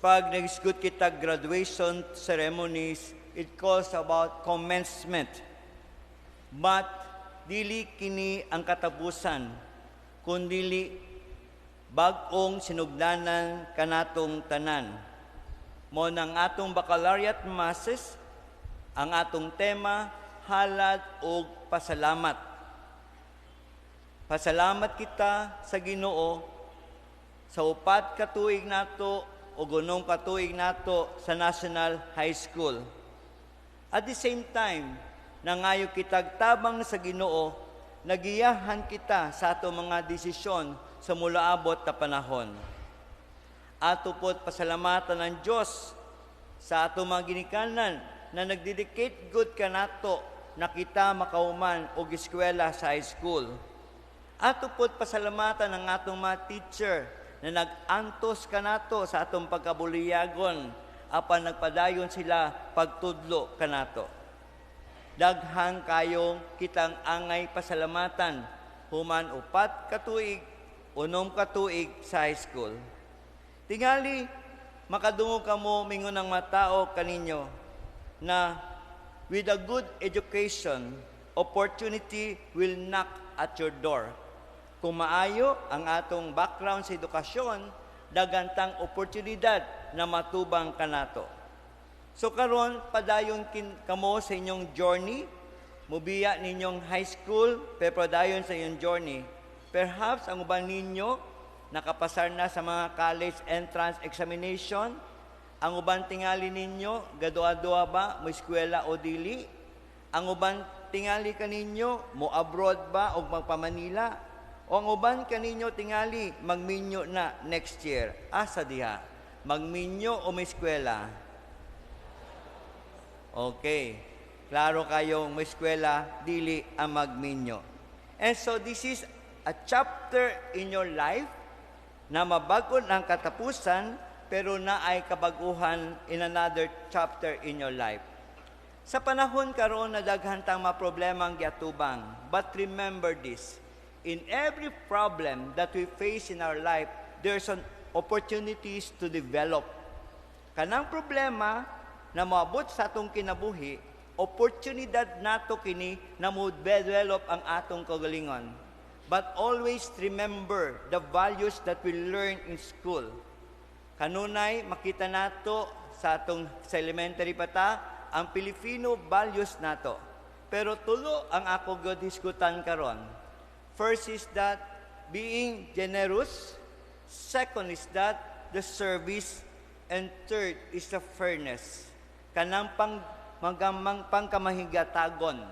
Pag naghisgot kita graduation ceremonies, it calls about commencement. But dili kini ang katapusan, kundili bag-ong sinugdanan kanatong tanan. Mao nang atong baccalaureate masses, ang atong tema, halad og pasalamat. Pasalamat kita sa Ginoo sa 4 ka tuig nato o 6 ka tuig nato sa National High School. At the same time, nangayo kitag tabang sa Ginoo, nagiyahan kita sa ato mga desisyon sa mulaabot na panahon. Ato po't pasalamatan ng Diyos sa ato mga ginikanan na nagdedicate gud kanato na kita makahuman og eskwela sa high school. Ato po't pasalamatan ang atong mga teacher na nag-antos kanato sa atong pagkabuliyagon apan nagpadayon sila pagtudlo kanato. Daghan kayong kitang angay pasalamatan human 4 ka tuig, 6 ka tuig sa high school. Tingali makadungog kamo mingon ang mga tao kaninyo na with a good education, opportunity will knock at your door. Kung maayo ang atong background sa edukasyon, daghan tang oportunidad na matubang kanato. So karon padayon kamo sa inyong journey, mubiya ninyong high school, pero padayon sa inyong journey. Perhaps ang uban ninyo nakapasar na sa mga college entrance examination, ang uban tingali ninyo gaduha-duha ba mo eskwela o dili? Ang uban tingali kaninyo mo abroad ba o magpa-Manila? O ang uban kaninyo tingali magminyo na next year. Asa diha? Magminyo o may eskwela? Okay. Klaro kayong may eskwela, dili ang magminyo. And so this is a chapter in your life na mabago ang katapusan pero naay kabaguhan in another chapter in your life. Sa panahon karon na daghan tang mga problema ang giatubang, but remember this, in every problem that we face in our life, there's an opportunities to develop. Kanang problema na moabot sa atong kinabuhi, oportunidad nato kini na mo-develop ang atong kagalingon. But always remember the values that we learn in school. Kanunay makita nato sa atong sa elementary pa ta ang Filipino values nato. Pero tulo ang ako gud hisgutan karon. First is that being generous, second is that the service, and third is the fairness. Kanang pang magamang pangkamahigatagon.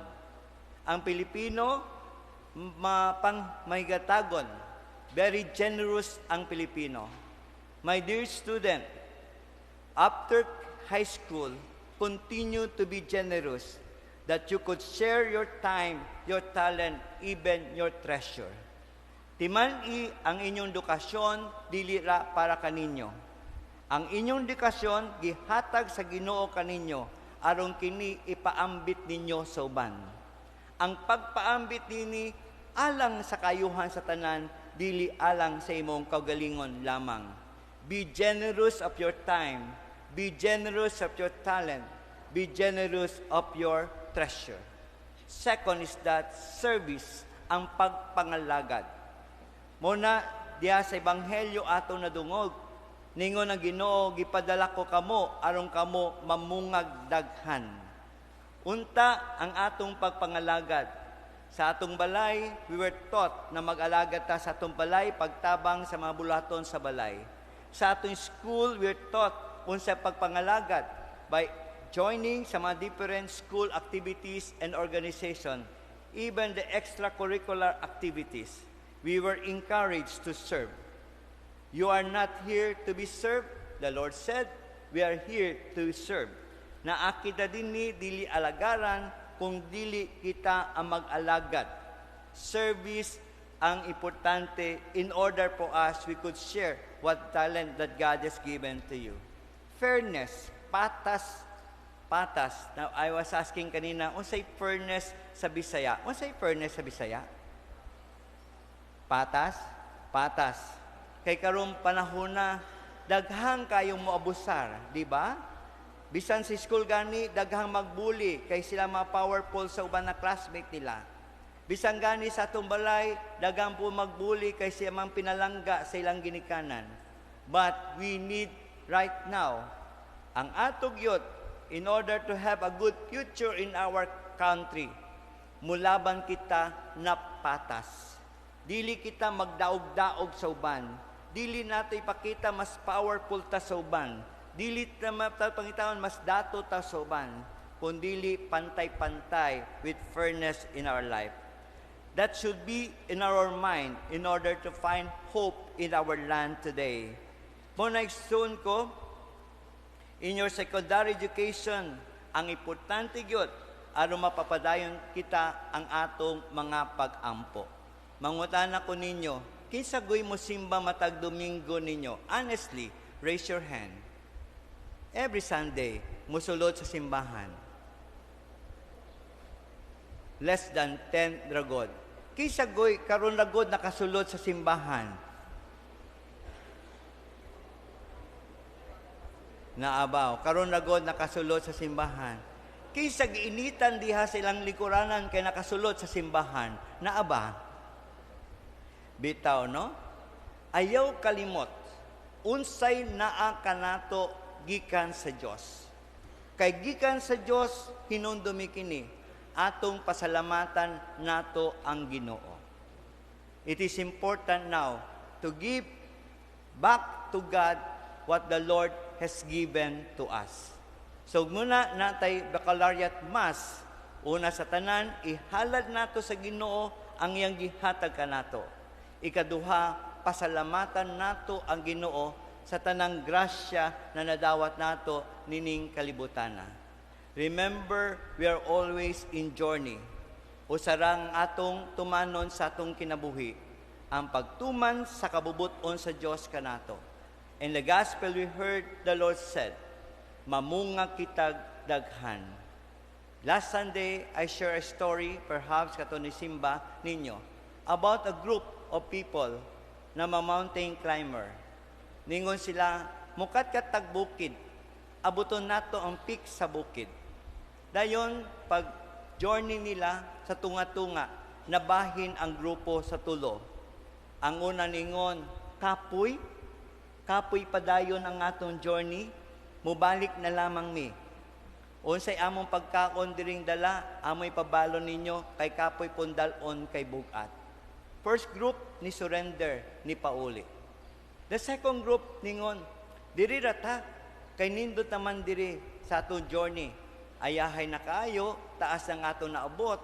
Ang Pilipino mapang mahigatagon. Very generous ang Pilipino. My dear student, after high school, continue to be generous that you could share your time, your talent, even your treasure. Timan-i ang inyong edukasyon, dili ra para kaninyo. Ang inyong edukasyon gihatag sa Ginoo kaninyo aron kini ipaambit ninyo sa uban. Ang pagpaambit nini alang sa kayuhan sa tanan, dili alang sa imong kaugalingon lamang. Be generous of your time, be generous of your talent, be generous of your treasure. Second is that service, ang pagpangalagad. Mao na diha sa ebanghelyo atong nadungog, ningon ang Ginoo, "Gipadala ko kamo aron kamo mamungag daghan." Unta ang atong pagpangalagad sa atong balay, we were taught na mag-alagad ta sa atong balay, pagtabang sa mga buluhaton sa balay. Sa atong school, we were taught unsa pagpangalagad by joining sa mga different school activities and organization, even the extracurricular activities. We were encouraged to serve. "You are not here to be served," the Lord said. "We are here to serve." Naa kita dinhi dili alagaran kung dili kita ang mag-alagad. Service ang importante in order for us we could share what talent that God has given to you. Fairness, patas, patas. Now, I was asking kanina, unsay fairness sa Bisaya? Unsay fairness sa Bisaya? Patas? Patas. Kay karong panahon na, Daghang kayong moabusar, di ba? Bisan sa school gani, daghang magbully kay sila ma-powerful sa uban na classmate nila. Bisan gani sa atong balay, daghang po magbully kay siya mang pinalangga sa ilang ginikanan. But we need right now, ang atong youth, in order to have a good future in our country, mulaban kita na patas. Dili kita magdaog-daog sa uban. Dili nato ipakita mas powerful ta sa uban. Dili ta pangitaon mas dato ta sa uban. Kundili pantay-pantay with fairness in our life. That should be in our mind in order to find hope in our land today. Mao na, igsoon ko, in your secondary education, ang importante gyud aron mapapadayon kita ang atong mga pag-ampo. Mangutana ko ninyo, kinsa goy mo simba matag Domingo ninyo? Honestly, raise your hand. Every Sunday, musulod sa simbahan. Less than 10 ra god. Kinsa goy karon ra god nakasulod sa simbahan? Naabaw. Karon ra god nakasulod sa simbahan. Kinsa giinitan diha sa ilang likuranan kay nakasulod sa simbahan? Naa ba? Bitaw, no? Ayaw kalimot. Unsay naa kanato gikan sa Dios. Kay gikan sa Dios hinumdumi kini, atong pasalamatan nato ang Ginoo. It is important now to give back to God what the Lord has given to us. So muna natay baccalaureate mass, una sa tanan, ihalad nato sa Ginoo ang iyang gihatag kanato. Ikaduha, pasalamatan nato ang Ginoo sa tanang grasya na nadawat nato nining kalibutana. Remember, we are always in journey. Usa rang atong tumanon sa atong kinabuhi, ang pagtuman sa kabubuton sa Dios kanato. In the gospel we heard, the Lord said, "Mamunga kitag daghan." Last Sunday, I share a story, perhaps kato ni Simba ninyo, about a group of people na ma mountain climber. Ningon sila, "Mukat-kat tag bukid, abuton nato ang peak sa bukid." Dayon, pag journey nila sa tunga-tunga, nabahin ang grupo sa tulo. Ang una ningon, "Kapoy, kapoy padayon ang atong journey, mubalik na lamang mi. Unsay among pagkaon diring dala, amoy pabalon ninyo, kay kapoy pong dal-on kay bugat." First group ni surrender, ni pauli. The second group ningon, "Diri rata, kay nindot naman diri sa atong journey. Ayahay na kaayo, taas ang atong naabot,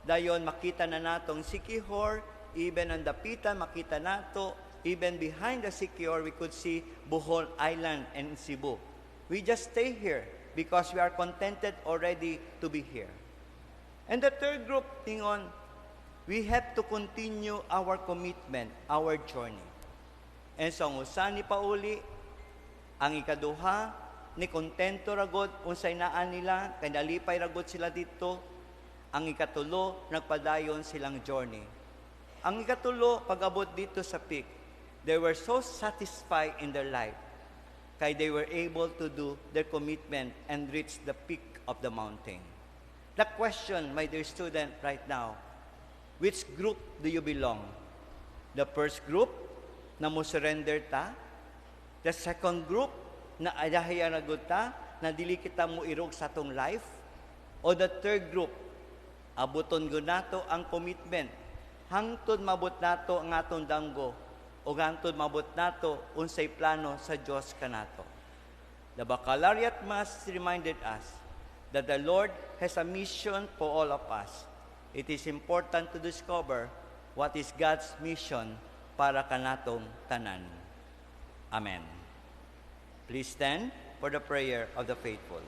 dayon makita na natong Siquijor, even ang dapitan makita nato, even behind the Siquijor we could see Bohol Island and Cebu. We just stay here because we are contented already to be here." And the third group tingon, "We have to continue our commitment, our journey." And so ang usa ni pauli, ang ikaduha, ni kontento ragod unsay naa nila, kay nalipay ragod sila dito. Ang ikatulo, nagpadayon silang journey. Ang ikatulo, pag-abot dito sa peak, they were so satisfied in their life kay they were able to do their commitment and reach the peak of the mountain. The question, my dear student, right now, which group do you belong? The first group, na mo surrender ta? The second group, na ayahay na ta, na dili kita mo irog sa atong life? O the third group, abuton gud nato ang commitment, hangtod mabot nato ang atong danggo, o hangtod mabot nato unsay plano sa Dios kanato? The Baccalaureate Mass reminded us that the Lord has a mission for all of us. It is important to discover what is God's mission para kanatong tanan. Amen. Please stand for the prayer of the faithful.